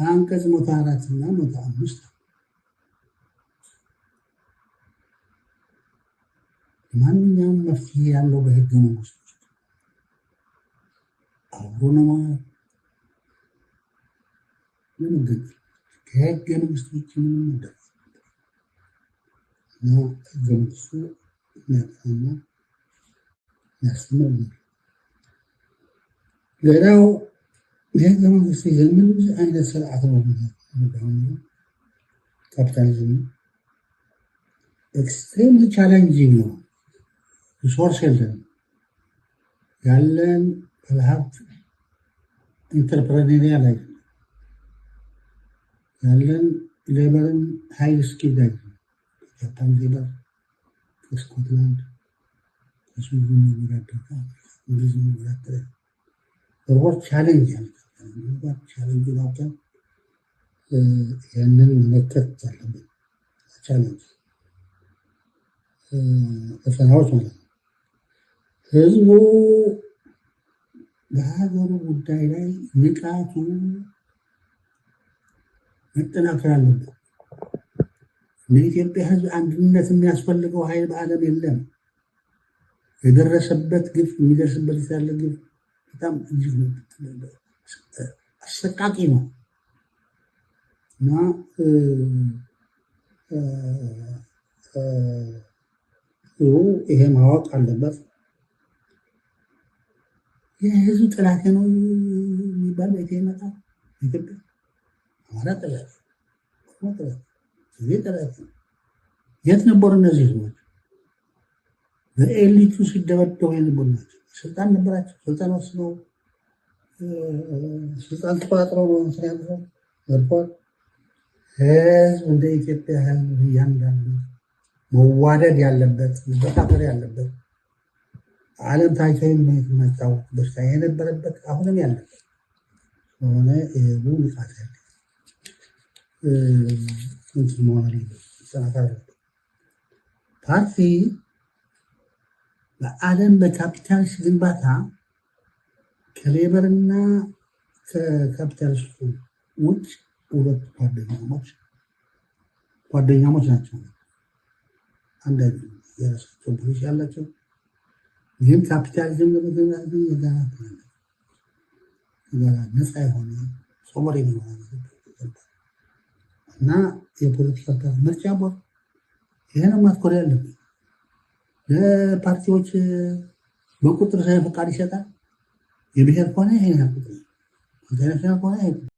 አንቀጽ 104 እና 105። ማንኛውም መፍትሄ ያለው በህገ መንግስቱ ውስጥ አብሮ ለማለት ለመገንጠል ከህገ መንግስቱ ውጭ ምንም መደረግ እና ህገ መንግስቱ የሚያጠናና የሚያስተምር ነው። ሌላው የህገ መንግስቱ ይዘን ምን አይነት ስርዓት ነው? ካፒታሊዝም extremely challenging ነው። Resource የለንም። ያለን ባለሀብት entrepreneurial አይደለም። ያለን labor ን high skilled አይደለም። ከጃፓን labor፣ ከስኮትላንድ፣ ከስዊድን የሚወዳደር፣ እንግሊዝ የሚወዳደር ሮቦት challenge ያለ challenge አውቀን ያንን መመከት አለብን። Challenge ፈተናዎች ማለት ነው። ህዝቡ በሀገሩ ጉዳይ ላይ ንቃቱ መጠናከር አለበት። ለኢትዮጵያ ህዝብ አንድነት የሚያስፈልገው ኃይል በዓለም የለም። የደረሰበት ግፍ፣ የሚደርስበት ያለ ግፍ በጣም እጅግ አሰቃቂ ነው እና ህዝቡ ይሄ ማወቅ አለበት። የህዝብ ጠላቴ ነው የሚባል በኢትዮጵያ ይመጣል። ኢትዮጵያ አማራ ጠላት፣ ኦሮሞ ጠላት፣ ትግሬ ጠላት ነው። የት ነበሩ እነዚህ ህዝቦች? በኤሊቱ ሲደበደቡ የነበሩ ናቸው። ስልጣን ነበራቸው። ስልጣን ወስነው ስልጣን ተቆጣጥረው ነው እንትን ያሉት ዘርፈዋል። ህዝብ እንደ ኢትዮጵያ ህዝብ እያንዳንዱ መዋደድ ያለበት፣ መተባበር ያለበት፣ ዓለም ታይቶ የማይታወቅ በሽታ የነበረበት አሁንም ያለበት ስለሆነ የህዝቡ ንቃት ያለ እንትን መሆን አለበት፣ መጠናከር አለበት። ፓርቲ በዓለም በካፒታሊስት ግንባታ ከ labor ና ከካፒታሊስቱ ውጭ ሁለት ጓደኛሞች ናቸው። አንድ አይደሉም። የራሳቸው ፖሊሲ ያላቸው ግን ካፒታሊዝም ለመገንባት ግን የጋራ የጋራ ነፃ የሆነ sovereign የሆነ እና የፖለቲካ ፓርቲ ምርጫ ቦርድ ይሄ ነው ማትኮር ያለብን። ለፓርቲዎች በቁጥር ፈቃድ ይሰጣል። የብሔር ከሆነ ይሄን ያህል ቁጥር፣ international ከሆነ ይሄ